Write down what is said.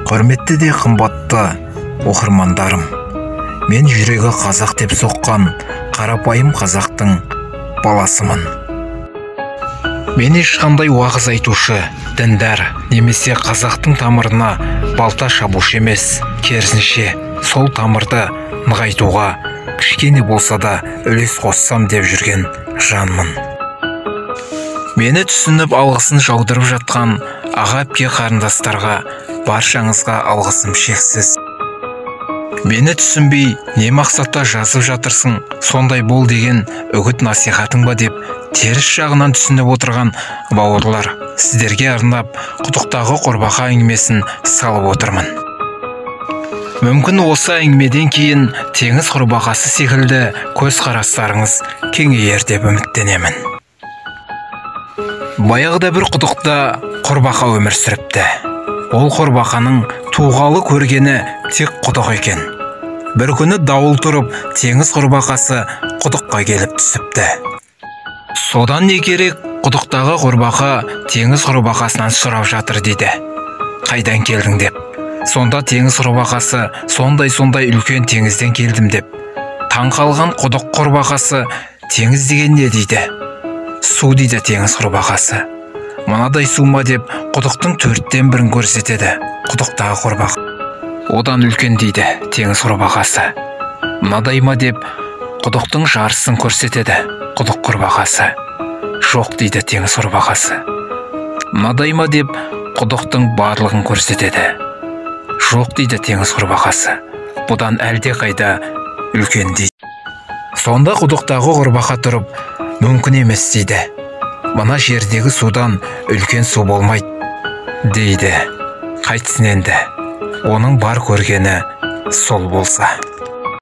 Құрметті де қымбатты оқырмандарым, мен жүрегі қазақ деп соққан қарапайым қазақтың баласымын. Мен ешқандай уағыз айтушы, діндар немесе қазақтың тамырына балта шабушы емес, керісінше сол тамырды нығайтуға кішкене болса да үлес қоссам деп жүрген жанмын. Мені түсініп алғысын жаудырып жатқан аға әпке қарындастарға баршаңызға алғысым шексіз. Мені түсінбей, не мақсатта жазып жатырсың, сондай бол деген үгіт насихатың ба деп теріс жағынан түсініп отырған бауырлар, сіздерге арнап құдықтағы құрбақа әңгімесін салып отырмын. Мүмкін осы әңгімеден кейін теңіз құрбақасы секілді көзқарастарыңыз кеңейер деп үміттенемін. Баяғыда бір құдықта құрбақа өмір сүріпті. Ол құрбақаның туғалы көргені тек құдық екен. Бір күні дауыл тұрып, теңіз құрбақасы құдыққа келіп түсіпті. Содан не керек, құдықтағы құрбақа теңіз құрбақасынан сұрап жатыр дейді. Қайдан келдің деп. Сонда теңіз құрбақасы сондай-сондай үлкен теңізден келдім деп. Таң қалған құдық құрбақасы теңіз деген не дейді? Су дейді теңіз құрбақасы. Мынадай су ма деп құдықтың 1/4-ін көрсетеді құдықтағы құрбақа. Одан үлкен дейді теңіз құрбақасы. Мынадай ма деп құдықтың жартысын көрсетеді құдық құрбақасы. Жоқ дейді теңіз құрбақасы. Мынадай ма деп құдықтың барлығын көрсетеді. Жоқ дейді теңіз құрбақасы. Бұдан әлде қайда үлкен дейді. Сонда құдықтағы құрбақа тұрып, мүмкін емес дейді. Мына жердегі судан үлкен су болмайды дейді. Қайтсын енді, оның бар көргені сол болса.